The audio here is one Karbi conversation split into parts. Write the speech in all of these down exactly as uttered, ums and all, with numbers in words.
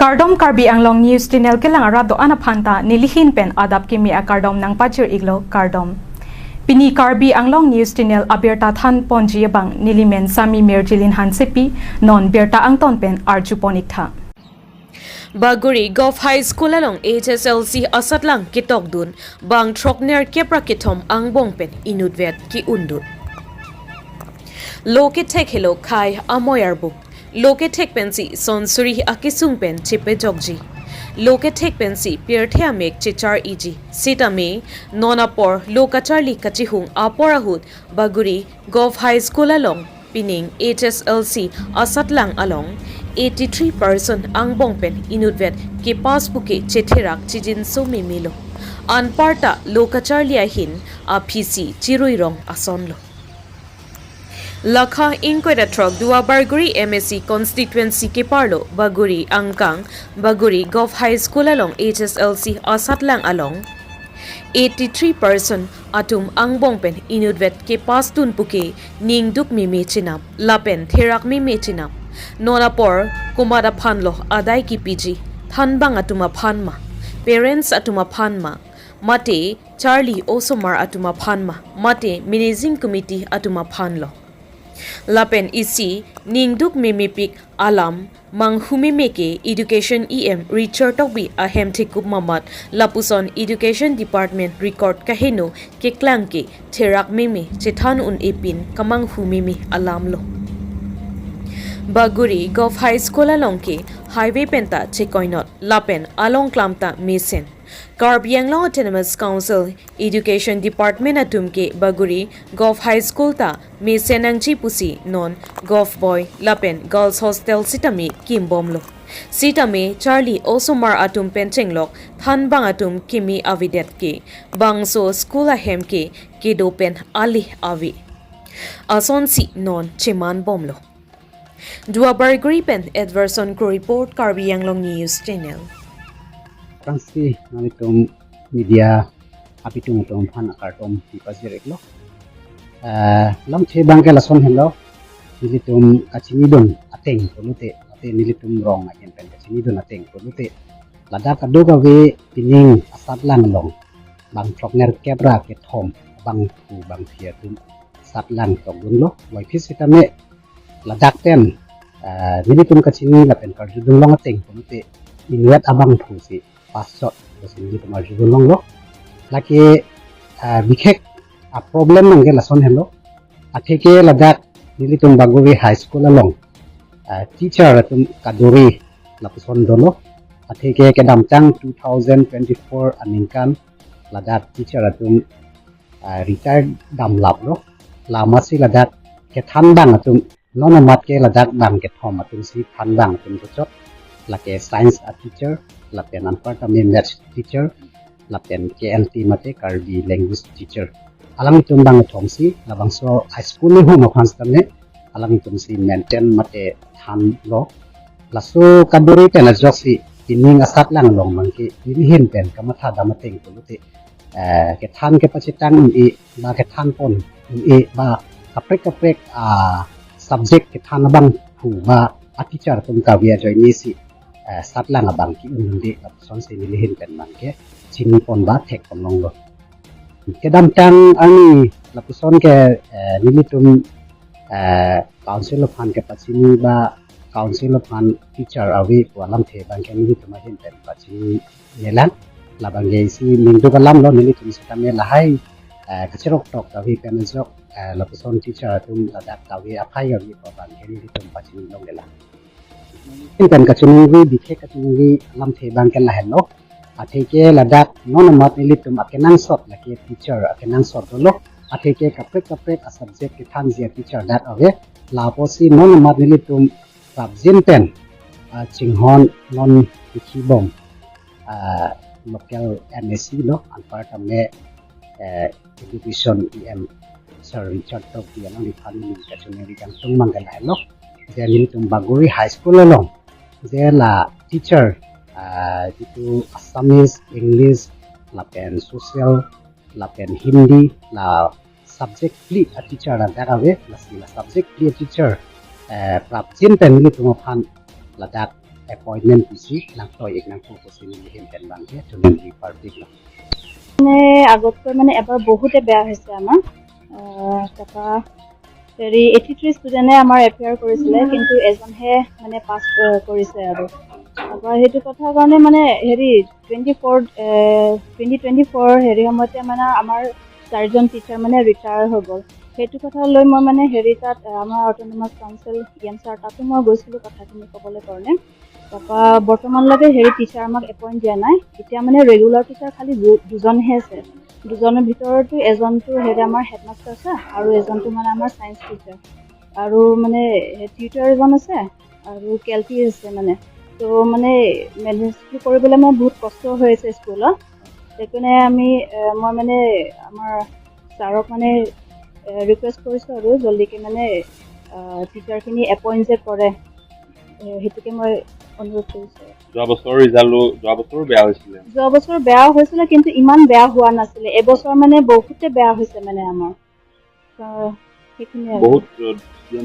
Kardom, Karbi Anglong News Channel kelang arat do-an aphan ta nelihin pen adap kimi akardom nangpachir-iklo, kardom. Pini Karbi Anglong News Channel abirta than ponji abang nelimen Sami Mirjilin Hansepi, non birta angton pen arju pon-iktha. Bagori Govt High School along H S L C asatlang ketokdun bang throknerkep ra kethom angbong pen inutvet ke-undun. Lo kethek helo khei amoi arbung. Lo kethek pensi sonsuri akesung pen chepejokji. Lo kethek pensi pirthe amek chechar-iji. Sitame non apor lo kacharli kachihung apor ahut Bagori Govt High School along pining H S L C asatlang along eighty-three percent angbong pen inutvet kepass puke chetherak chijinso memelo. Anparta lo kacharli ahin aphisi chirui rong asonlo. Lakha ingkoi ra throk Duar Bagori M A C constituency keparlo Bagori angkang Bagori Govt High School along H S L C asatlang along eighty-three percent atum angbong pen inutvet kepass dun puke ningduk meme chenam lapen therak meme chenam. Non apor komat aphanlo adai kipiji, thanbang atum aphan ma, parents atum aphan ma, mate charli osomar atum aphan ma, mate managing committee atum aphanlo. Lapen isi ningduk memepik alam manghu meme ke Education E M Richard Tokbi ahem thekup mamat lapuson Education Department record kaheno keklang ke therak meme chethan un-e pin kamanghu meme alamlo. Bagori Govt High School along ke highway penta chekoinot lapen along klam ta mesen. Karbi Anglong Autonomous Council Education Department atum ke Bagori Govt High School ta mesen nangji pusi non Govt Boy lapen Girls Hostel sitame kimbomlo. Sitame charli osomar atum pen chenglok thanbang atum kimi avedet ke bangso school ahem ke kedo pen ali ave. Asonsi non chemanbomlo. Duar Bagori pen Edverson Kro report, Karbi Anglong News Channel. Tangsi nanglitum media apitung atum aphan akardom pipajir-iklo. Eh, lamthe abang ke lason helo, nelitum kachinidun ateng pulote, ate nelitum rong ahin pen kachinidun ateng pulote, ladak kadokave pining asatlang along bang throknerkep ra kethom abangphu bangphi atum asatlang tokdunlo. Waiphi sitame ladak pen, eh, nelitum kachini lapen karjudun long ateng pulote inutvet abangphu si pass chot pusi nelitum arjudun longlo. Lake, eh, bikhek aproblem abang ke lason helo. Atheke ladak nelitum Bagori High School along, eh, teacher atum kaduri lapuson dolo. Atheke kedamtang two thousand twenty-four aningkan ladak teacher atum, ah, retire damlaplo. Lamasi ladak kethanbang atum non amat ke ladak bang kethom atumsi thanbang atum kechot. Lake science a teacher, lapen anparta me maths teacher, lapen K L T mate Karbi language teacher. Alanglitum bang kethomsi labangso high school ni hum aphan sitame alanglitumsi maintain mate thanlo. Laso kaduri pen ajoksi pining asatlang along abang ke nelihin pen kamatha dam ateng pulote, eh, kethan kepachethang un-e, ba kethan pon un-e, ba kaprek kaprek, ah, subject kethan abangphu ba a teacher atum kave ajoinesi, eh, asatlang abang ke un-e, lapusonsi nelihin pen abang ke chini pon ba thek pon longlo. Kedamtang arni lapuson ke, eh, nelitum, eh, council aphan kepachini ba council aphan teacher ave pu alamthe abang ke nelitum ahin pen pachininelang. Labang ke isi ningduk alamlo, nelitum sitame lahai, eh, kachirok tok kave pen ajok, eh, lapuson teacher atum ladak kave aphai kave pu abang ke nelitum pachini longlelang. Nelitum pen kachiningri, bikhek kachiningri alamthe abang ke lahenlo. Atheke ladak non amat nelitum akenangsot, lake teacher akenangsot dolo. Atheke kaprek kaprek a subject kethanji a teacher dak ave. Lapusi non amat nelitum prapjin pen, ah, chinghon non kithi bom, ah, local M A C lo, anparta me, eh, Education E M Sir Richard Tokbi alangliphan neli kachiningri kangtung abang ke lahelo. Je nelitum Bagori High School along je la teacher, ah, jitu Assamese, English, lapen social, lapen Hindi, la subject phli a teacher ladak ave, lasi la subject phli a teacher, eh, prapjin pen nelitum aphan ladak, appointment দিছে, নাটক এক নাটক কৈছে নেকি, সেই বেংবাংকে ধুনীয়া পাৰ্টিক। মানে আগতকৈ মানে এবাৰ বহুতে বেয়া হৈছে আমাৰ। আহ, তাৰপৰা হেৰি, এইটি থ্ৰী ষ্টুডেণ্টে আমাৰ এপিয়াৰ কৰিছিলে, কিন্তু এজনহে মানে পাছ কৰিছে আৰু। তাৰপৰা সেইটো কথাৰ কাৰণে মানে হেৰি, twenty four twenty twenty four হেৰি সময়তে মানে আমাৰ চাৰিজন টিচাৰ মানে ৰিটায়াৰ হৈ গ'ল। সেইটো কথা লৈ মই মানে হেৰি, তাত আহ, আমাৰ autonomous council E M sir, তাতো মই গৈছিলোঁ কথাখিনি ক'বলৈ কাৰণে। তাৰপৰা বৰ্তমানলৈকে হেৰি টিচাৰ আমাক এপইণ্ট দিয়া নাই। এতিয়া মানে ৰেগুলাৰ টিচাৰ খালি দু- দুজনহে আছে। দুজনৰ ভিতৰতো এজনটো হেৰি আমাৰ হেডমাষ্টাৰ ছাৰ আৰু এজনটো মানে আমাৰ ছায়েন্স টিচাৰ আৰু মানে টিউটাৰ এজন আছে আৰু কেলটি আছে মানে। তো মানে মেনেজটো কৰিবলৈ মানে বহুত কষ্ট হৈ আছে স্কুলত। সেইকাৰণে আমি এ, মই মানে আমাৰ ছাৰক মানে ৰিকুৱেষ্ট কৰিছোঁ আৰু জল্দিকে মানে টিচাৰখিনি এপইণ্ট যে কৰে, এ, সেইটোকে মই অনুৰোধ কৰিছোঁ। যোৱা বছৰ ৰিজাল্টো, যোৱা বছৰো বেয়া হৈছিলে। যোৱা বছৰ বেয়া হৈছিলে, কিন্তু ইমান বেয়া হোৱা নাছিলে। এবছৰ মানে বহুতে বেয়া হৈছে মানে আমাৰ। তো সেইখিনি আৰু। বহুত দূৰ,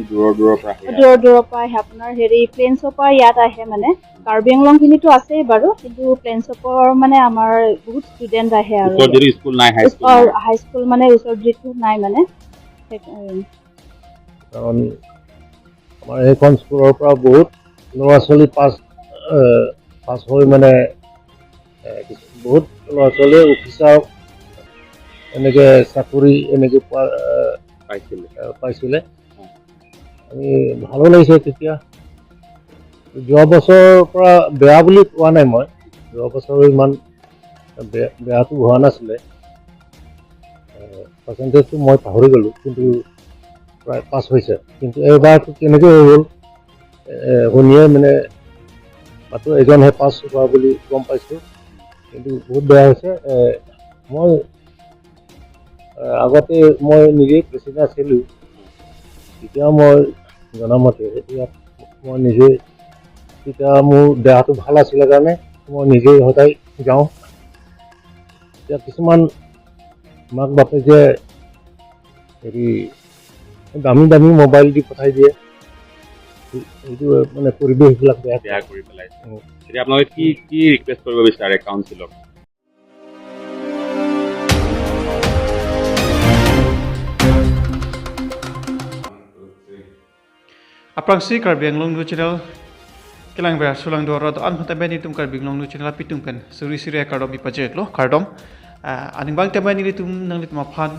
দূৰৰ দূৰৰ পৰা আহে। দূৰৰ দূৰৰ পৰা আহে। আপোনাৰ হেৰি, প্লেইনছৰ পৰা ইয়াত আহে মানে। কাৰ্বি আংলং খিনিতো আছেই বাৰু, কিন্তু প্লেইনছৰ পৰা মানে আমাৰ বহুত ষ্টুডেণ্ট আহে আৰু। ওচৰত যদি স্কুল নাই, হাই স্কুল ওচৰ নাই। হাই স্কুল মানে ওচৰত যিটো নাই মানে। সেই- কাৰণ আমাৰ এইখন স্কুলৰ পৰা বহুত ল'ৰা ছোৱালী পাছ, এ, পাছ হৈ মানে, এ, কিছু- বহুত ল'ৰা ছোৱালীয়ে অফিচাৰ এনেকে চাকৰি এনেকে পোৱা, এ, পাইছিলে। এ, পাইছিলে। আমি ভালো লাগিছে তেতিয়া। যোৱা বছৰৰ পৰা বেয়া বুলি কোৱা নাই মই, যোৱা বছৰ ইমান বেয়া, বেয়াটো হোৱা নাছিলে। পাৰ্চেণ্টেজটো মই পাহৰি গ'লোঁ, কিন্তু প্ৰায় পাছ হৈছে। কিন্তু এইবাৰটো কেনেকৈ হৈ গ'ল, এ, শুনিয়ে মানে মাত্ৰ এজনহে পাছ হোৱা বুলি গম পাইছোঁ, কিন্তু বহুত বেয়া হৈছে। এ, মই, এ, আগতে মই নিজে প্ৰেচিডেণ্ট আছিলোঁ, তেতিয়া মই জনামতে এতিয়া মই নিজে, তেতিয়া মোৰ দেহাটো ভাল আছিলে কাৰণে মই নিজে সদায় যাওঁ। এতিয়া কিছুমান মাক বাপেকে হেৰি দামী দামী মোবাইল দি পঠাই দিয়ে, এই- এইটো মানে পৰিৱেশবিলাক বেয়া বেয়া কৰে। কৰি পেলাইছে। উম। এতিয়া আপোনালোকে কি, কি ৰিকুৱেষ্ট কৰিব বিচাৰে কাউন্সিলক? Aphrangsi Karbi Anglong News Channel kelang ver sulang doro do-an aphan tame nelitum Karbi Anglong News Channel apitung pen suri suri akardom pajirlo, kardom. Ah, aning bang tame nelitum nanglitum aphan,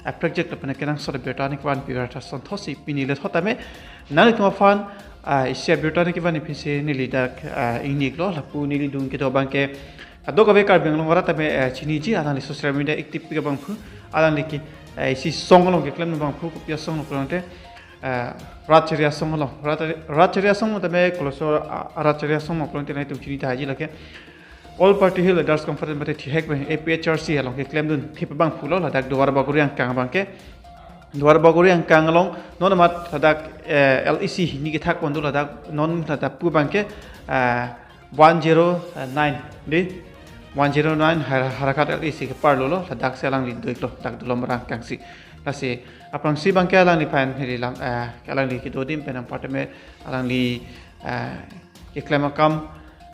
ah, project lapen kenangsot abirta nangkevan pi verta son thosi pini le thot tame nanglitum aphan, ah, isi abirta nangkevan ipinsi neli dak, ah, ingniklo, lapu neli adung kedo abangke kadokave Karbi Anglong arat tame, eh, chiniji, alangli social media active pik abangphu, alangli ke, eh, isi song along keklem abangphu, kopi asong lo pulote, eh, Rat Chiri Asong along, Rat, Rat Chiri Asong tame koloso, ah, Rat Chiri Asong pulote nelitum chini tahai ji lake. All Party Hill Leaders Conference mate thihek pen A P H R C along keklemdun thip abangphulo, ladak Duar Bagori angkang abangke. Duar Bagori angkang along non amat ladak, eh, L A C hini kethak pondu ladak non ladak pu abangke, eh, one zero nine, di one zero nine Har-, Howraghat L A C keparlo lo, ladak si alangli doiklo, dak Dolamara angkangsi. Lasi aphrangsi abangke alangliphan hiri lam, eh, alangli kedo adim pen anparta me alangli, eh, keklem akam,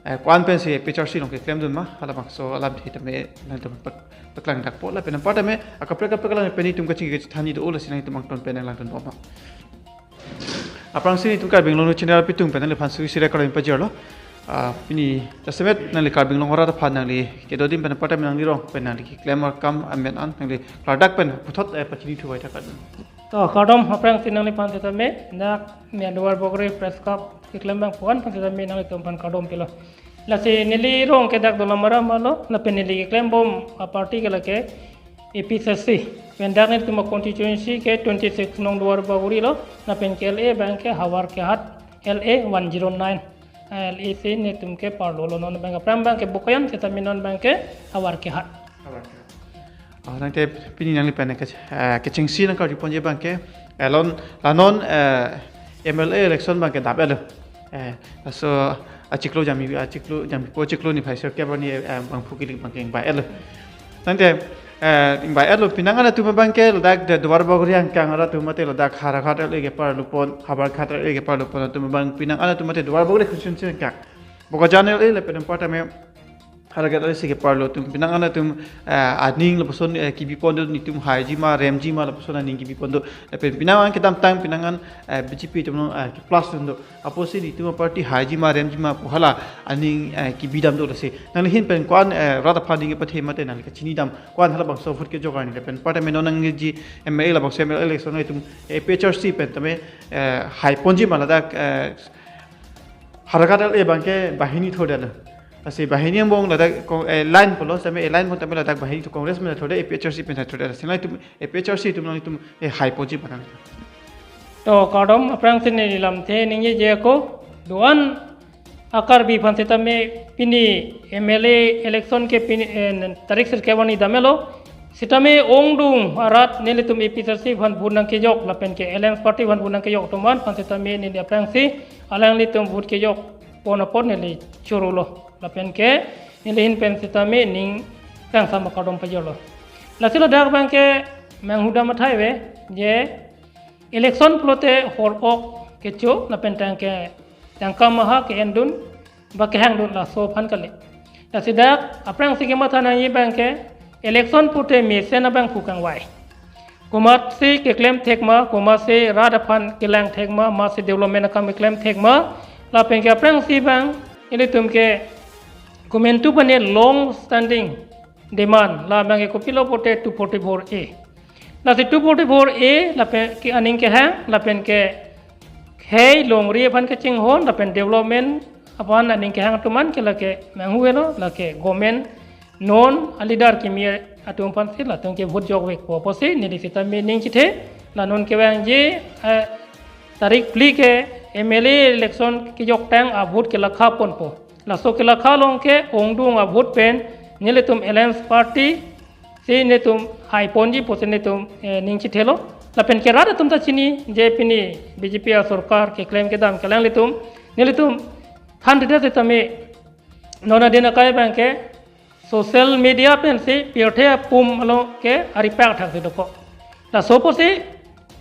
eh, ko-an pensi A P H R C along keklemdun ma, halabangso alamthe tame nangtum pek-, peklang dakpo lapen anparta me akaprek akaprek alam pen nelitum kachingki kachethan do, lasi nangtum angton pen nanglangdun bom ma. Aphrangsi nelitum Karbi Anglong News Channel apitung pen nangliphan suri suri akardom pajirlo. Ah, pini jasemet nangli Karbi Anglong arat aphan nangli kedo adim pen anparta me nangli rong pen nangli keklem akam amen an nangli klardak pen puthot, eh, pachini thuvai thakadun. To, kardom aphrangsi nangliphan setame, dak me Duar Bagori Press Club keklem abangphu an aphan setame nanglitum aphan kardom pilo. Lasi neli rong ke dak Dolamara malo, lapen neli keklem bom aparty ke lake A P H R C. Pen dak nelitum aconstituency ke twenty six nong Duar Bagori lo, lapen ke L A abangke Howraghat, L A one zero nine. L A C nelitum keparlo lo, non abang aphrang abangke Bokajan, setame non abangke Howraghat. Howraghat. Oh, tangte pini nangliphan ke, eh, kechengsi nangkarju ponji abangke, eh, lon, la non, eh, M L A election abangke dap-etlo. Eh, laso achiklo jampi, achiklo jampipo achiklo niphai sirkep arni, eh, bangphu kilik abangke ingbai-etlo. Tangte, eh, ingbai-etlo, penang an atum abangke ladak de Duar Bagori angkang arat atum mate ladak Howraghat L A keparlo pon, Howraghat L A keparlo pon atum abang penang an atum mate Duar Bagori constituency angkang. Bokajan L A lapen anparta me Howraghat L A si kepar lo atum, pinang an atum, eh, aning lapuson, eh, kebi pon do, netum haiji ma remji ma lapuson aning kebi pon do. Lapen pinang an kedamtang pinang an, eh, B J P atum along, eh, ke-plus dun do. Apotsi netum aparty haiji ma remji ma pu hala aning, eh, kebi dam do lasi. Nangli ahin pen ko-an, eh, rat aphan aning kepathe mate nangli kachinidam, ko-an halabangso vote kejok arni lapen anparta me non nangji M L A labangso M L A election itum A P H L C pen tame, eh, hai ponji ma ladak, eh, Howraghat L A abangke banghini thordetlo. Lasi banghini angbong ladak ko-, eh, line pulo, tame, eh, line pulo tame ladak banghini thu Congress pen thordet, A P H L C pen thordet. Lasi nangtum A P H L C atum nangtum, eh, hai ponji ma nang. To kardom, aphrangsi neli lamthe ningjeje ako, do-an a-Karbi aphan setame pini M L A election ke pini, eh, tarik sirkep arni damlo. Setame ongdung arat nelitum A P H L C aphan vote nangkejok lapen ke Alliance Party aphan vote nangkejok atum aphan setame neli aphrangsi alanglitum vote kejok pon apot neli choro lo. Lapen ke neli ahin pen setame ning kangsam akardom pajirlo. Lasi ladak abangke manghu dam athai ave je election pulote hor-ok kecho lapen tangke tangka maha ke-endun ba kehangdun laso aphan kali. Lasi dak aphrangsi kematha nangji abangke election pulote mesen abang pu kangvai. Komatsi keklem thek ma, komatsi rat aphan kelang thek ma, masi development akam keklem thek ma, lapen ke aphrangsi abang ilitum ke komantu aphan long standing demand, labang ke kopilo pulote two forty-four A. Lasi two forty-four A lapen ke aning kehang, lapen ke khei longri aphan kachinghon, lapen development aphan aning kehang atum an ke lake manghu avelo, lake government non a-leader kimi atum aphansi latum ke vote jokvekpo pusi neli setame ning chethe, la non kevangji, eh, tarik phli ke M L A election kejoktang a-vote ke lakha ponpo. Laso kelakha along ke ongdung a-vote pen nelitum Alliance Party si netum hai ponji pusi netum, eh, ning chethelo. Lapen ke rat atum ta chini je pini B J P asorkar keklem kedam ke alanglitum, nelitum thanthedet setame non adin akai abangke social media pensi pirthe apum along ke aripak thak si dokok. Laso pusi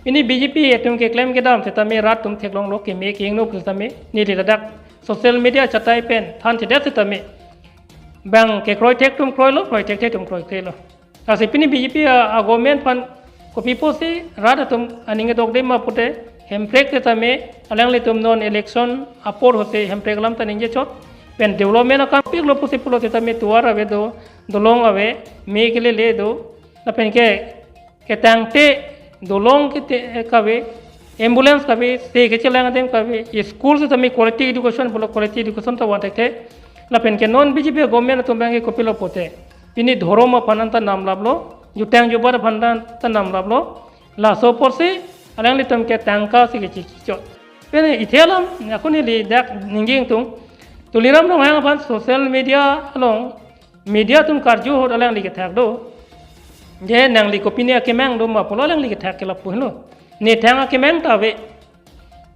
pini B J P atum keklem kedam setame rat atum theklonglo, keme ke-ingno setame neli ladak social media chatai pen thanthedet setame bang kekroi thek atum kroilo, kroi thekthe atum kroithekthe lo. Lasi pini B J P a, a-government aphan kopi pusi rat atum aning kedokde ma pulote Hemprek setame alanglitum non election apor ahutsi Hemprek alam ta ningje chot. Pen development akam piklo pusi pulo setame tovar ave do, dolong ave, me kelele do, lapen ke ketangte dolong kete, eh, kave, ambulance kave, se kechelang adim kave, school setame quality education pulo quality education ta vanthekthe. Lapen ke non B J P government atum abangke kopilo pulote pini dhorom aphan an ta namlaplo, jutang jubat aphan an ta namlaplo. Laso apotsi alanglitum ke tangka si kechichot. Pen ithe alam ako neli dak ningje ingtung. Tuliram Ronghang aphan social media along media atum karju ahut alangli kethak do. Je nangli kopine akemang do ma pulo alangli kethak ke lapu henlo. Ne thang akemang ta ave.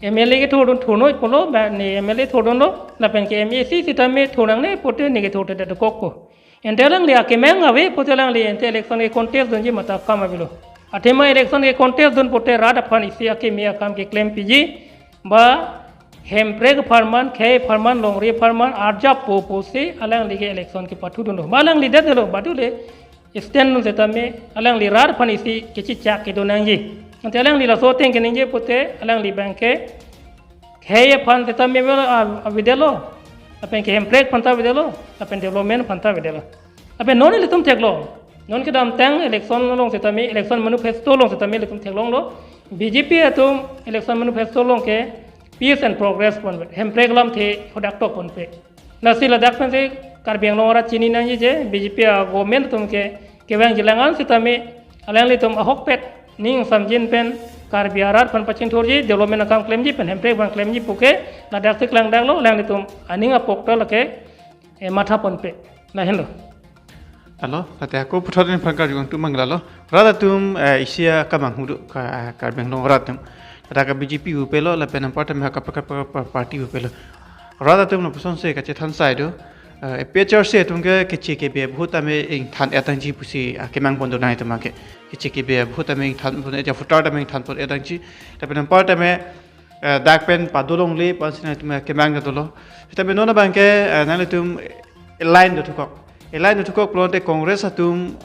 M L A kethurdun thurnoi pulo ba ne M L A thurdunlo, lapen ke M A C setame thurnangne pulote ne kethurthedet dokokpo. Ante alangli akemang ave pulote alangli ante election ke-contest dunji ma ta akam avelo. Athema election ke-contest dun pulote rat aphan isi akeme akam keklem piji ba Hemprek apharman, khei apharman, longri apharman arjappo pusi alangli ke election kepathudunlo. Ba alangli detlo, ba dule stand dun setame alangli rat aphan isi kechechak kedo nangji. Ante alangli laso ateng keningje pulote alangli abangke khei aphan setame ave-, a-, avedetlo, lapen ke Hemprek aphan ta avedetlo, lapen development aphan ta avedetlo. Lapen non ilitum theklong, non kedamtang election along setame, election manifesto along setame ilitum theklonglo, B J P atum election manifesto along ke peace and progress ponpe, Hemprek alamthe hadak tok ponpe. Lasi ladak pensi Karbi Anglong arat chini nangji je B J P a-government atum ke kevangji lang an setame alanglitum ahokpet ning samjin pen Karbi arat aphan pachingthurji, development akam klemji pen Hemprek aphan klemji puke ladak si klangdaklo, alanglitum aning apok ta lake, eh, matha ponpe. Lahenlo. Alo, late ako puthot ni phan karjung tu manglalo. Rat atum, eh, isi akemang hudu ka, eh, Karbi Anglong rat atum. Ladak B J P pu pelo, lapen anparta me ha kap-, kap-, kap-, party pu pelo. Rat atum lapuson si kachethan sai do. Eh, A P H L C atum ke keche kebe ahut tame ingthan-et nangji pusi akemang pon do nai atum ke. Keche kebe ahut tame ingthan pon-et, ya voter tame ingthan pon-et nangji. Lapen anparta me eh, dak pen padolongle pu ansi nanglitum kemang dolo. Seta non abangke, eh, nanglitum align do thukok. Align do thukok pulote Congress atum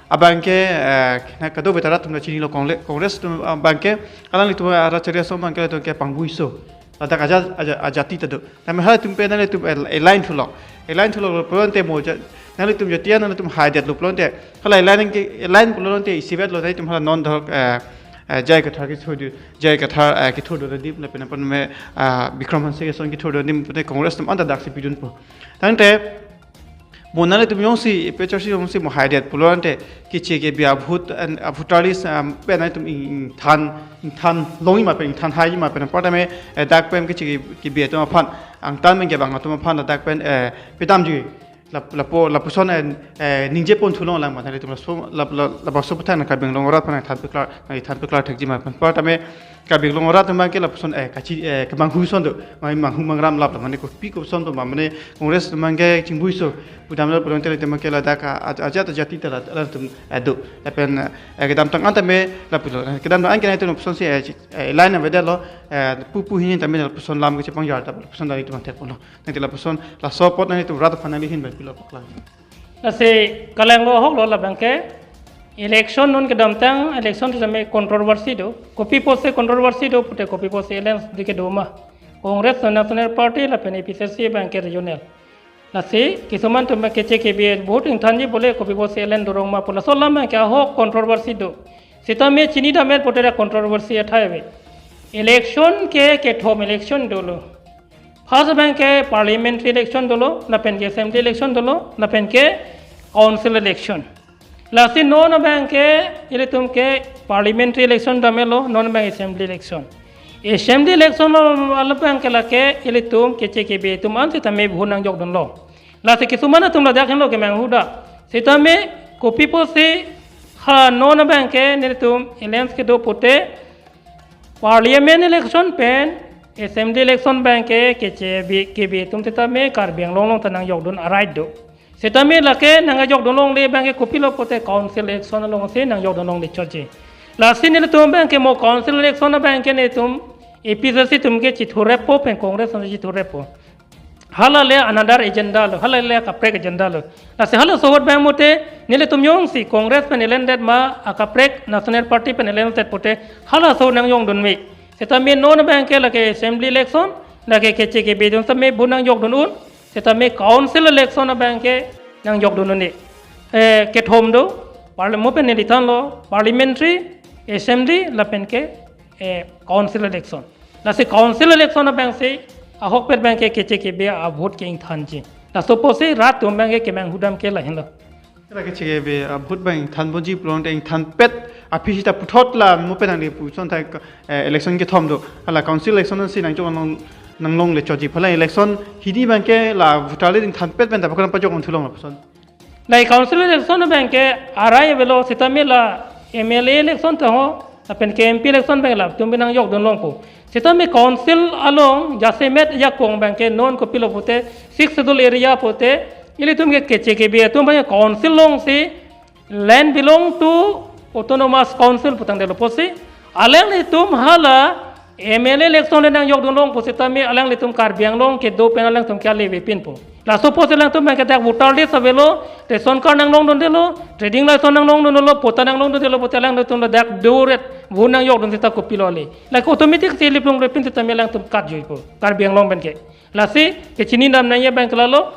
abangke, eh, na kadokave ta rat atum ta chinilo Congle-, Congress atum abangke, alanglitum arat chari aso abangke latum ke pangbuiso. Ladak aja, aja, ajati ta do. Tame halatum pen nanglitum al-, align thulok. Align thulok pulote mo ja-, nanglitum jatiya nanglitum haidetlo pulote. Hala align ke, align pulote isivet lo nanglitum hala non dhok, eh, eh, J I Kathar kethur do, J I Kathar, eh, kethur do dim lapen apot me, ah, Bikram Hanse ason kethur do dim pute Congress atum anta daksi pidunpo. Tangte mo nanglitum jongsi, A P H L C jongsi mo haidet pulote keche kebi a-vote and a-voter list, um, pen nanglitum ing, ingthan, ingthan longji ma pen, ingthan haiji ma pen, apot tame, eh, dak pen keche ke, kebi atum aphan, angtan pen kevang atum aphan dak pen, eh, pedamji. Lap-, lapu-, lapuson, eh, eh, ningje pon thulong lang ma nanglitum laso, lap-, lap-, labangso aphuthak nang Karbi Anglong arat aphan nangthan paklar, nangthan paklar thekji ma pen. Apot tame Karbi Anglong arat atum abangke lapuson, eh, kachi, eh, kemanghu ason do. Mai manghu mangram lap la mane kopi koson do ma mane Congress atum abangke chingbuiso. Pudamlo pulote latum abangke ladak a-, a-, ajat ajati ta la, latum, eh, do. Lapen, eh, kedamtang an tame lapulo. Kedamtang an ke nanglitum lapuson si, eh, chi-, eh, line avedetlo, eh, pu pu hini tame lapuson lam kechepangjar ta lapuson dari atum thek pulo. Nangti lapuson, laso apot nanglitum rat aphan nangli ahin pen pilo paklang. Lasi kalanglo ahoklo labangke, election non kedamtang, election tame controversy do. Kopi apotsi controversy do, pute kopi apotsi alliance dike do ma. Congress National Party lapen A P H L C abangke regional. Lasi, kisuman atum keche kebi a-vote ingthanji bole kopi apotsi alliance dorong ma pu laso alam abangke ahok controversy do. Seta me chinidamdet pute dak controversy athai ave. Election ke kethom election dolo. First abangke parliamentary election dolo, lapen ke assembly election dolo, lapen ke council election. Lasi non abangke ilitum ke parliamentary election damlo, non abang assembly election. Assembly election lo abangke lake ilitum keche kebi atum an seta me vote nangjokdunlo. Lasi kisuman atum ladak henlo kemanghu da. Seta me kopi apotsi ha non abangke nelitum alliance kedo pute Parliament election pen assembly election abangke keche bi, kebi atum seta me Karbi Anglong along ta nangjokdun a-right do. Seta me lake nangjokdun longle abangke kopilo pute council election alongsi nangjokdun longle chotji. Lasi nelitum abangke mo council election abangke nelitum A P H L C atum ke chithurepo pen Congress atum chithurepo. Hala le another agenda lo, hala le kaprek agenda lo. Lasi halaso ahut abang mute, nelitum jongsi Congress pen alliance det ma, akaprek National Party pen alliance det pute, halaso nangjokdun me. Seta me non abangke lake assembly election, lake keche kebi atum seta me vote nangjokdun un, seta me council election abangke nangjokdun un-e. Eh, kethom do, parli-, mo pen neli thanlo, parliamentary, assembly, lapen ke, eh, council election. Lasi council election abangsi ahokpet abangke keche kebi a-vote ke ingthanji. Laso apotsi rat atum abangke kemanghu dam ke lahenlo. Kera keche kebi a-vote abang ingthanponji pulote ingthanpet aphi seta puthot la mo pen nangli puson thai, eh, election kethom do. Hala council election si nangjok nang, nanglongle chotji phala election hidi abangke la voter list ingthanpet pen ta pakran pajok thulong lapuson. Lai council election abangke arai avelo seta me la M L A election ta ho, lapen ke M P election abang latum nangjokdun longpo. Seta me council along jasemet ajakong abangke non kopilo pute Sixth Schedule area pute ilitum ke keche kebi atum abangke council alongsi land belong to autonomous council putangdetlo apotsi alanglitum hala M L A election le nangjokdun longpo seta me alanglitum Karbi Anglong kedo pen alangtum ke alevepinpo. Laso apotsi alangtum abangke dak voter list avelo, ration card nanglongdundelo, trading license nanglongdundelo, patta nanglongdundelo, pute alangtum ladak doret vote nangjokdun seta kopilo le. Lake automatic si liplong repin seta me alangtum kat juipo. Karbi Anglong abangke. Lasi, kechini dam nangji abangke lalo,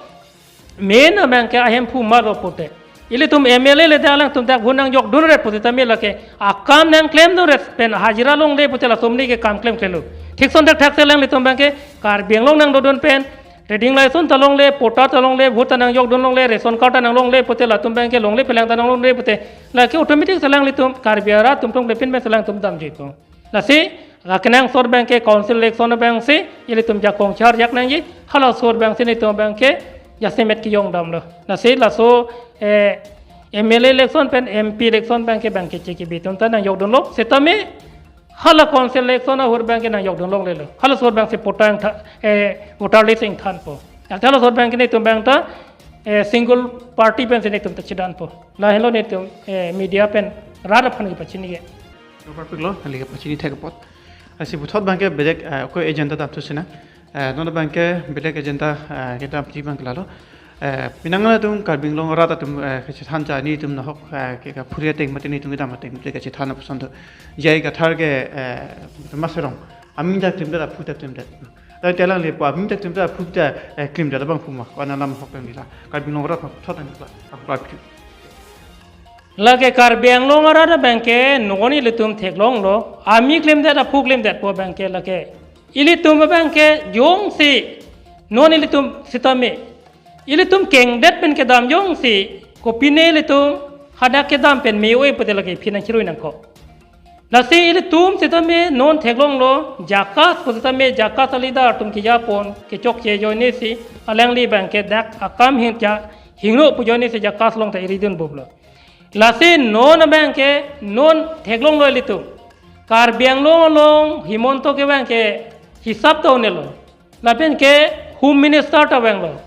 main abangke ahemphu malo pute. Ilitum M L A le dak alangtum dak vote nangjokdunre pute tame lake akam nangklemdunre pen hajira longle pute latum ni ke kam klemklelo. Thik ason thakthak si alanglitum abangke Karbi Anglong nangdodun pen trading license ta longle, patta ta longle, vote ta nangjokdun longle, ration card ta nanglongle pute latum abangke longle pelang ta nanglongle pute lake automatic si alanglitum Karbi arat atum tong lepin pen si alangtum damjuipo. Lasi, akenangsot abangke council election abangsi, ilitum jakong charjak nangji, halaso ahut abangsi nelitum abangke, jasemet kejong damlo. Lasi, laso, eh, M L A election pen M P election abangke abangke keche kebi atum ta nangjokdunlo. Seta me, hala council election ahut abangke nangjokdun longlelo. Halaso ahut abangsi patta ingtha, eh, voter list ingthanpo. Halaso ahut abangke nelitum abang ta, eh, single party pensi nelitum ta chedanpo. Lahenlo nelitum, eh, media pen rat aphan kepachini ke. Perfect lo, nangli kepachini thek apot. Lasi puthot abangke belek, eh, ko agenda damthu sinang. Eh, non abangke belek agenda, eh, kedamji abangke lalo. Eh, pinang atum Karbi Anglong arat atum, eh, kachethan ja nelitum nahok, eh, ke kaphuri ateng mate nelitum kedam ateng mate kachethan aphuson do. J I Kathar ke, eh, Maserong. Amin ta klimdet, aphu ta klimdet. Tangte alangli pu amin ta klimdet, aphu ta, eh, klimdet abang puma. Ko-an alam ahok tang dila. Karbi Anglong arat puthot tang dila. Aphu aphu. Lake Karbi Anglong arat abangke non ilitum theklonglo, amin klimdet aphu klimdet pu abangke lake. Ilitum abangke jongsi non ilitum sitame ilitum kengdet pen kedam jongsi kopine ilitum hadak kedam pen me-oi pute lake phi nangcherui nangkok. Lasi ilitum sitame non theklonglo, JACAS pu sitame JACAS a-leader atum kejapon kechokche ajoine si alangli abangke dak akam hin ja hingno pu ajoine si JACAS along ta iridun bublo. Lasi non abangke non theklonglo ilitum. Karbi Anglong along Himanta ke abangke hisap ta un-elo. Lapen ke Home Minister ta vanglo.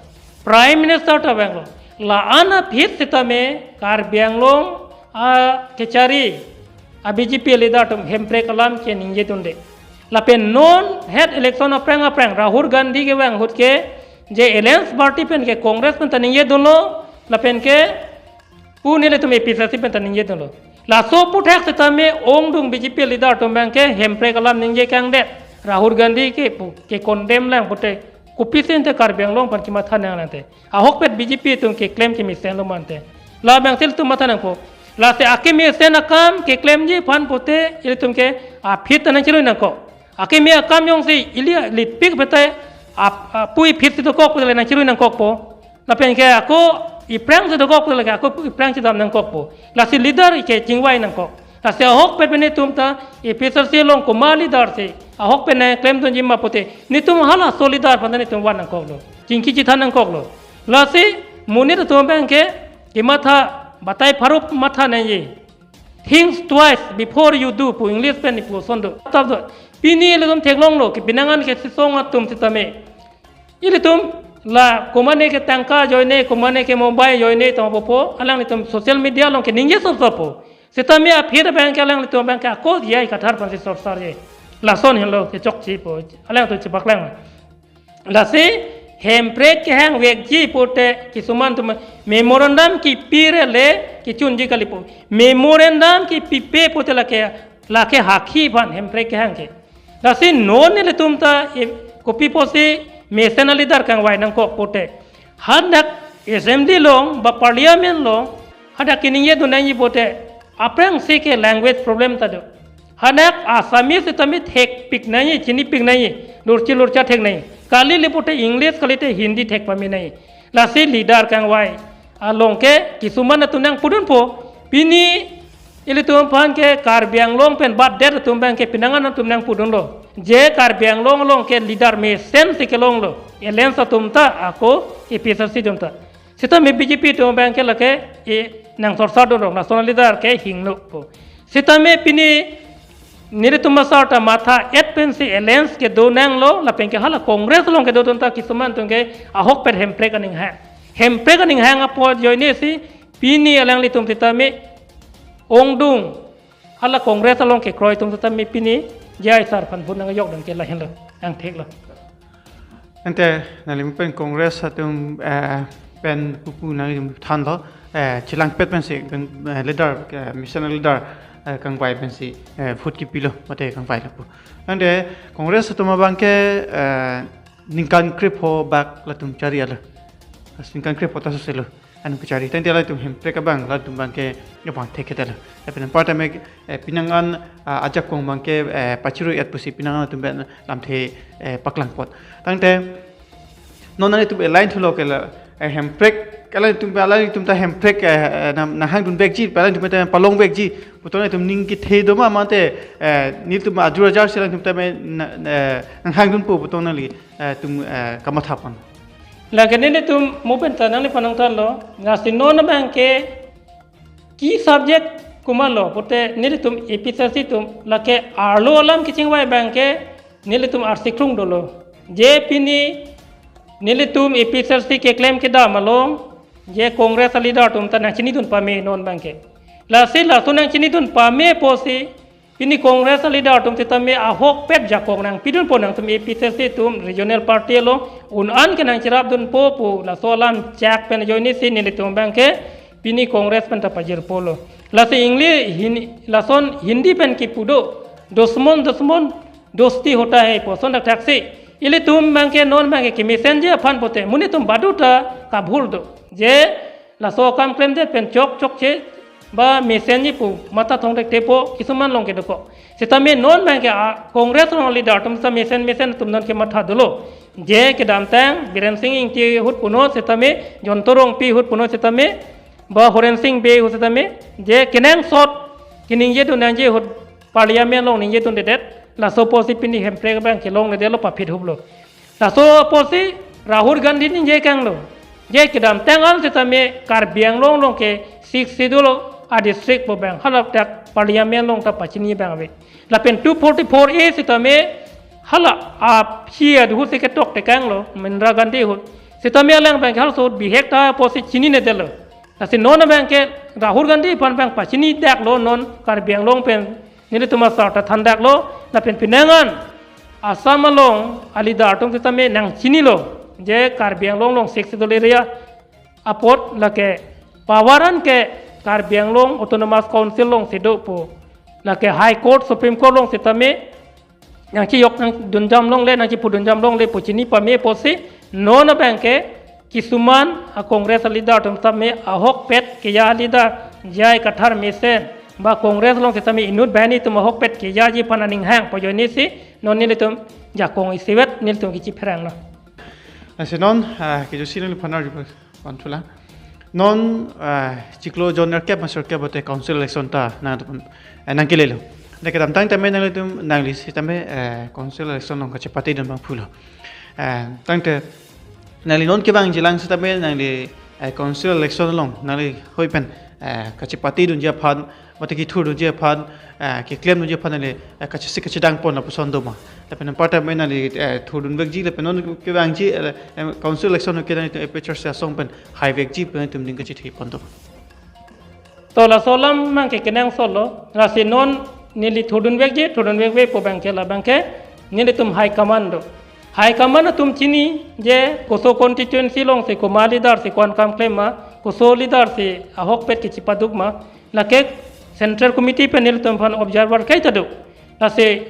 Prime Minister ta vanglo. La-an aphi sitame Karbi Anglong akechari a-B J P leader atum hemprek alam keningje dunde. Lapen non het election aphrang aphrang Rahul Gandhi kevang ahut ke je Alliance Party pen ke Congress pen ta ningje dunlo. Lapen ke pu nelitum A P H L C pen ta ningje dunlo. Laso aphuthak sitame ongdung B J P leader atum abangke hemprek alam ningje kangdet. Rahul Gandhi ke pu, ke condemn lang pute kopisi ante Karbi Anglong aphan kematha nang nangte. Ahokpet B J P atum keklem kemesenlo mante. Labangsi ilitum matha nangpo. Lasi akemesen akam keklemji aphan pute ilitum ke aphi ta nangcherui nangkok. Akeme akam jongsi ili lipik betai ap, aphu aphi si dokok pute le nangcherui nangkokpo. Lapen ke ako aphrang si dokok pute lake ako aphrang si dam nangkokpo. Lasi leader ke chingvai nangkok. Lasi ahokpet pen nelitum ta A P H L C along komat leader si ahokpet nangklemdunji ma pute nelitum halaso leader aphan ta nelitum van nangkoklo. Chingki chethan nangkoklo. Lasi monit atum abangke kematha batai pharuk matha nangji. Think twice before you do pu English pen ipu ason do. Tap do. Pini ilitum theklonglo ke pinang an ke sisong atum sitame. Ilitum la komane ke tangka ajoine, komane ke mobile ajoine tong popo, alanglitum social media along keningje sop soppo. Sitame aphi abangke alanglitum abangke ako J I Kathar aphansi sorsar je. Lason henlo kechokchepo. Alangtum chepaklang. Lasi hemprek kehang vekji pute kisuman atum memorandum kipire le kechunji kalipo. Memorandum kipipe pute lake, lake hakhi aphan hemprek kehang ke. Lasi non nelitum ta, eh, kopi pusi mesen a-leader kangvai nangkok pute. Hadak assembly along ba parliament along hadak keningje dun nangji pute aphrangsi ke language problem ta do. Hadak Assamese sitame thekpik nangji, chinipik nangji, lurchi lurcha thek nangji. Kali le pute English, kali te Hindi thek pame nangji. Lasi leader kangvai along ke kisuman atum nangpudunpo. Pini ilitum aphan ke Karbi Anglong pen batdet atum abangke pinang an atum nangpudunlo. Je Karbi Anglong along ke leader mesensi kelonglo. Alliance atum ta ako A P H L C atum ta. Sitame B J P atum abangke lake e nangsorsar dunrong, national leader ke hingnopo. Sitame pini nelitum asar ta matha-et pensi alliance kedo nanglo, lapen ke hala Congress along kedodun ta kisuman atum ke ahokpet hemprek aning hang. Hemprek aning hang apot ajoine si pini alanglitum sitame ongdung hala Congress along kekroi atum sitame pini J I sar aphan vote nangjok dun ke lahenlo, angtheklo. Ante nangli pen Congress atum, eh, pen pupu nangli thanlo, eh, chelangpet pensi kan, eh, leader, eh, mesen a-leader, eh, kangvai pensi, eh, vote kipilo mate kangvailo pu. Ante Congress atum abangke, eh, ningkan krepho bak latum chari alo. Ningkan krepho ta soselo. Anung kachari. Tangte latum hemprek abang, latum abangke abang thekthelo. Tapi nang pertama, eh, pinang an, ah, ajakong abangke, eh, pachirui-et pusi pinang an atum pen lamthe, eh, paklangpot. Tangte non nangtum align thulo ke la, eh, hemprek, alanglitum, alanglitum ta hemprek, eh, eh, nang, nanghang dunvekji, alanglitum ta palongvekji. Puthot nangtum ning kethe do ma mate, eh, nelitum ajur ajar si alanglitum ta me na, eh, nanghang dunpo puthot nangli, eh, tum, eh, kamatha pon. Lake nelitum mo pen ta nangliphan nangthanlo, lasi non abangke ki subject komatlo pute nelitum A P H L C atum lake arlo alam kachingvai abangke nelitum arsiklung dolo. Je pini nelitum A P H L C keklem kedam along je Congress a-leader atum ta nangchinidun pame non abangke. Lasi laso nangchinidun pame pusi Pini Congress a leader atum sitame ahokpet jakong nangpidunpo nangtum A P H L C atum regional party along un-an ke nangcherapdunpo pu laso alam chak pen ajoinesi nelitum abangke pini Congress pen ta pajirpolo. Lasi English hin, lason Hindi pen kipu do, "Dushman dushman, dosti hota hai" pu ason thakthaksi. Ilitum abangke non abangke kemesenji aphan pote, monit atum baduta kabhul do. Je laso akam klemdet pen chok chokche ba mesenji pu matha thongthekthepo kisuman along kedokok. Sitame non abangke a Congress along leader atum sa mesen mesen atum non kematha dolo. Je kedamtang Biren Singh Ingti ahut punon sitame, Jayanta Rongpi ahut punon sitame, ba Horen Sing Bey ahut sitame, je kenangsot keningjedun nangji ahut Parliament along ningjedundedet, laso apotsi pini Hemprek abangke longledetlo, paphit huplo. Laso apotsi Rahul Gandhi ningje kanglo. Je kedamtang an sitame Karbi Anglong along ke Sixth Schedule a district pu abang hala dak Parliament along ta pachini abang ave. Lapen two forty-four A sitame hala aphi adhu si ketok tekanglo, Indira Gandhi ahut. Sitame alang abangke halaso ahut bihek ta apotsi chininedetlo. Lasi non abangke Rahul Gandhi aphan abang pachinidaklo, non Karbi Anglong pen nelitum asar ta thandaklo, lapen penang an Assam along a leader atum sitame nangchinilo, je Karbi Anglong along Sixth Schedule area apot lake power an ke Karbi Anglong Autonomous Council alongsi do pu, lake High Court, Supreme Court along sitame nangchejok nangdunjam longle, nangchepu dunjam longle pu chini pame apotsi non abangke kisuman a Congress a leader atum sitame ahokpet keja a leader J I Kathar mesen ba Congress along sitame inut banghini atum ahokpet kejaji aphan aning hang pu ajoinesi non nelitum jakong isivet nelitum kachipheranglo. Lasi non, ah, kejutsi nangli aphan arju pon thulang. Non, ah, chiklo zone nerkep ma sirkep bote council election ta nang, eh, nangkelelo. Dak kedamtang tame nanglitum, nangli sitame, eh, council election along kachepatedun abang pulo. Eh, tangte nangli non kevangjilang sitame nangli, eh, council election along nangli hoi pen, eh, kachepatedunji aphan, mate kethurdunji aphan, eh, keklemdunji aphan nangli, eh, kachesik kachedang pon lapuson doma? Lapen anparta me nangli, eh, thurdunvekji, lapen non kevangji, eh, eh, council election ke nangli A P H L C asong pen haivekji pen nangtum ning kachethe pon doma? To laso alam abangke kenangsotlo, lasi non neli thurdunvekji, thurdunvekve pu abangke la abangke nelitum high command do. High command atum chini je koso constituency alongsi komat leader si ko-an kam klem ma, koso leader si ahokpet kechipaduk ma, lake Central Committee pen nelitum aphan observer kaita do. Lasi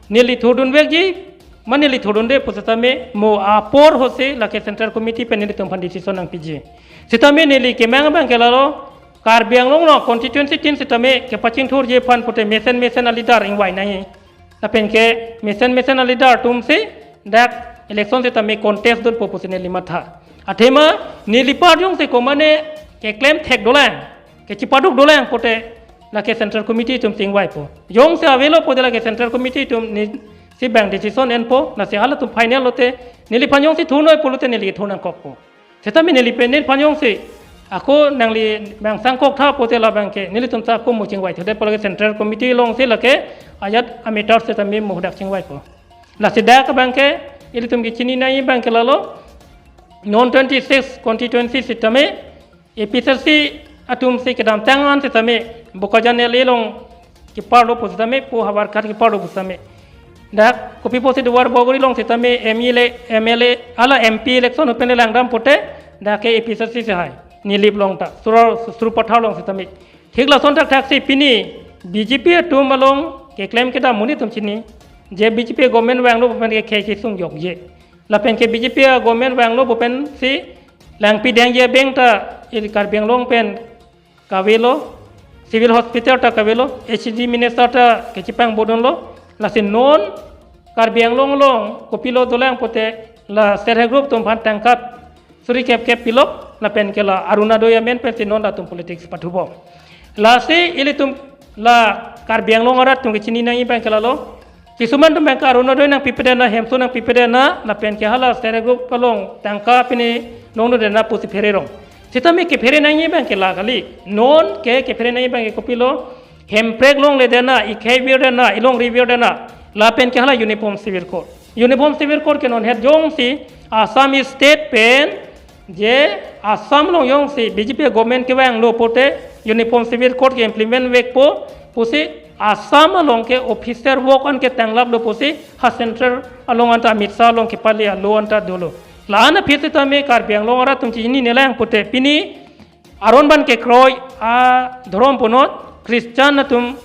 neli thurdunvekji, ma neli thurdunde pu sitame mo apor ahutsi lake Central Committee pen nelitum aphan decision nangpiji. Sitame neli kemang abangke lalo, Karbi Anglong along constituency tin sitame kepachingthurji aphan pute mesen mesen a leader ingvai nangji. Lapen ke mesen mesen a leader atumsi dak election sitame contest dunpo pusi neli matha. Athema neli apar jongsi komane keklem thek dolang, kechipaduk dolang pute lake Central Committee atumsi ingvaipo. Jongsi avelo pute lake Central Committee atum neli si abang decision enpo, lasi halatum final lote neliphan jongsi thurnoi pulote neli thur nangkokpo. Sitame neli pen neliphan jongsi ako nangli abang sangkok tha pute la abangke nelitum ta ako mo chingvai thudet pu lake Central Committee alongsi lake ajat a-matter sitame mo dak chingvaipo. Lasi dak abangke ilitum kechini nangji abangke lalo, non twenty-six constituency sitame A P H L C atumsi kedamtang an sitame Bokajan L A along keparlo pu sitame, pu Howraghat keparlo pu sitame. Dak kopi pusi Duarbagori along sitame M L A, M L A, hala M P election ahut pen langdam pute dak ke A P H L C si hai. Nilip along ta, Sura, Sarupathar along sitame. Thik lason thakthaksi pini B J P atum along keklem kedam monit atum chini, je B J P government vanglo pu pen ke khei kesung jokje. Lapen ke B J P a government vanglo pu pensi Langpidengji abeng ta ili Karbi Anglong pen kavelo, civil hospital ta kavelo, H D minister ta kechipangbohdunlo, lasi non Karbi Anglong along kopilo dolang pute la self help group atum aphan tangka suri kep kep pilok, lapen ke la Orunodoi amen pensi non latum politics pathubom. Lasi ilitum la Karbi Anglong arat atum kechini nangji abangke lalo, kisuman atum abangke Orunodoi nangpipedet na, hemso nangpipedet na, lapen ke hala self help group along tangka pini longno det na pusi phererong. Sitame kephere nangji abangke la kali. Non ke kephere nangji abangke kopilo, hemprek longledet na, ikhei virdet na, ilongri virdet na, lapen ke hala Uniform Civil Code. Uniform Civil Code ke non het jongsi Assam State pen je Assam along jongsi B J P government kevanglo pute Uniform Civil Code ke implement vekpo pusi Assam along ke officer work an ke tanglap lo pusi ha central along anta Amit Shah along kepale alo anta dolo. La-an aphi setame Karbi Anglong arat atum chinine lang pute pini aron ban kekroi adhorom punot, Christian atum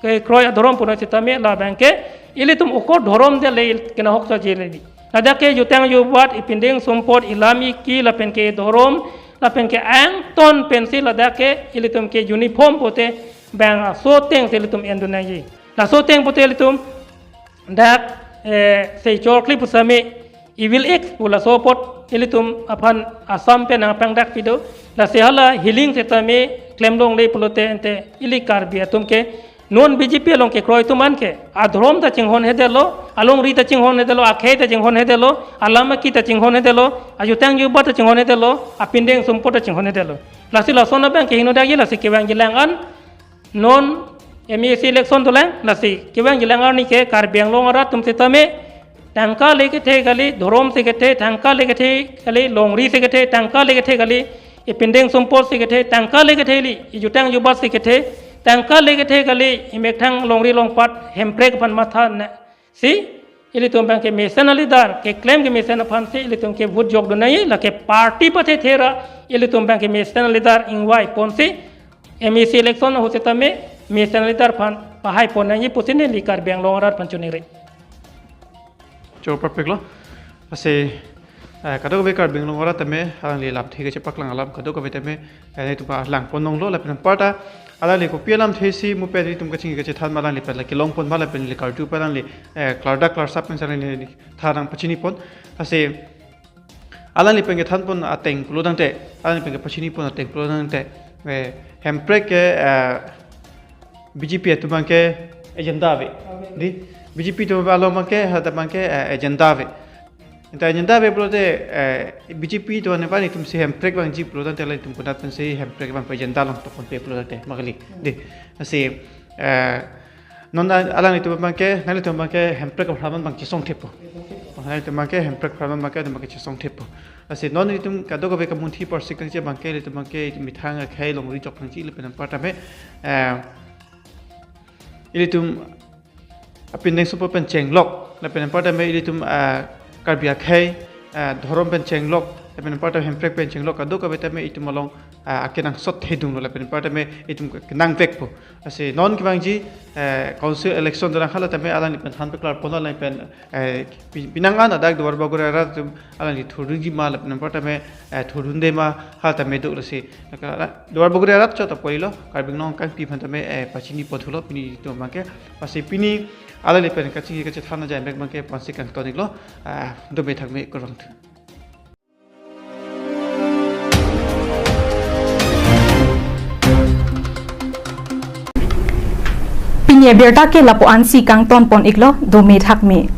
kekroi adhorom punot setame labang ke ilitum oko dhorom dele kenahok saji ledi. Ladak ke jutang jubat, ipindeng sumpot, ilam iki lapen ke dhorom lapen ke angton pensi ladak ke ilitum ke uniform pute bang aso ateng si ilitum endun nangji. Laso ateng pute ilitum dak, eh, sei chorkli pusitame Evil X pu laso apot ilitum aphan Assam pen nangpangdak pido. Lasi hala healing setame klemlongle pulote ante ili Karbi atum ke non B J P along kekroi atum an ke adhorom ta chinghonhedetlo, alongri ta chinghonhedetlo, akhei ta chinghonhedetlo, alam aki ta chinghonhedetlo, ajutang jubat ta chinghonhedetlo, apindeng sumpot ta chinghonhedetlo. Lasi lason abang ke hingno dakji, lasi kevangji lang an non M A C election dolang, lasi kevangji lang arni ke Karbi Anglong arat atum setame tangka le kethe kali, dhorom si kethe, tangka le kethe kali, longri si kethe, tangka le kethe kali, ipindeng sumpot si kethe, tangka le kethe kali, ijutang jubat si kethe, tangka le kethe kali, imethang longri longpat hemprek aphan matha na, si ilitum abang ke mesen aleader keklem kemesen aphan si ilitum ke vote jokdun nangji, lake party pathe thera ilitum abang ke mesen aleader ingvai ponsi M A C election ahut setame mesen aleader aphan pahai pon nangji pusi neli Karbi Anglong arat aphan choningri. Cho perfect lo. Lasi, eh, kadokave Karbi Anglong arat tame alangli lamthe kachepaklang alam kadokave tame, eh, nelitum palang pon nanglo lapen anparta alangli kopi alamthe si mu pen nelitum kachingki kachethan ma alangli pen la kelong pon ma lapen neli karju pen alangli, eh, klardak klarsap pen alangli tha nangpachini pon. Lasi alangli pen kethan pon ateng pulo tangte, alangli pen kepachini pon ateng pulo tangte, eh, hemprek ke, eh, B J P atum abang ke agenda ave. Di, B J P atum along abang ke, ha ta abang ke, eh, agenda ave. Anta agenda ave pulote, eh, B J P atum ne bang itum si hemprek vangji pulo tangte alangtum konat pen si hemprek abang agenda along tokon pe pulo tangte ma kali. Di, lasi, eh, non a-, alanglitum abang ke, nanglitum abang ke hemprek apharman abang chesong thepo. Nanglitum abang ke hemprek apharman abang ke, atum abang ke chesong thepo. Lasi non itum kadokave kamunthi parsik tangji abang ke, ilitum abang ke, itum methang akhei longri jok tangji lapen anparta me, eh, ilitum apindeng sumpot pen chenglok, lapen anparta me ilitum, ah, Karbi akhei, ah, dhorom pen chenglok, lapen anparta hemprek pen chenglok, kadokave tame itum along, ah, akenangsot thedunglo, lapen anparta me itum kenangvekpo. Lasi non kevangji, eh, council election dolang hala tame alangli pen than peklar ponlo, alangli pen, eh, pi-, pinang an adak Duar Bagori arat atum alangli thurdunji ma lapen anparta me, eh, thurdunde ma hala tame duk lasi. Naka, Duar Bagori arat chot apot ilo, Karbi Anglong kangpi aphan tame, eh, pachini pon thulo, pini itum abang ke, lasi pini alangli pen kachingki kachethan ajai mek abang ke pensi kangton iklo, ah, dome thakme kurvangthu. Pini abirta ke lapu-an si kangton pon iklo, dome thakme.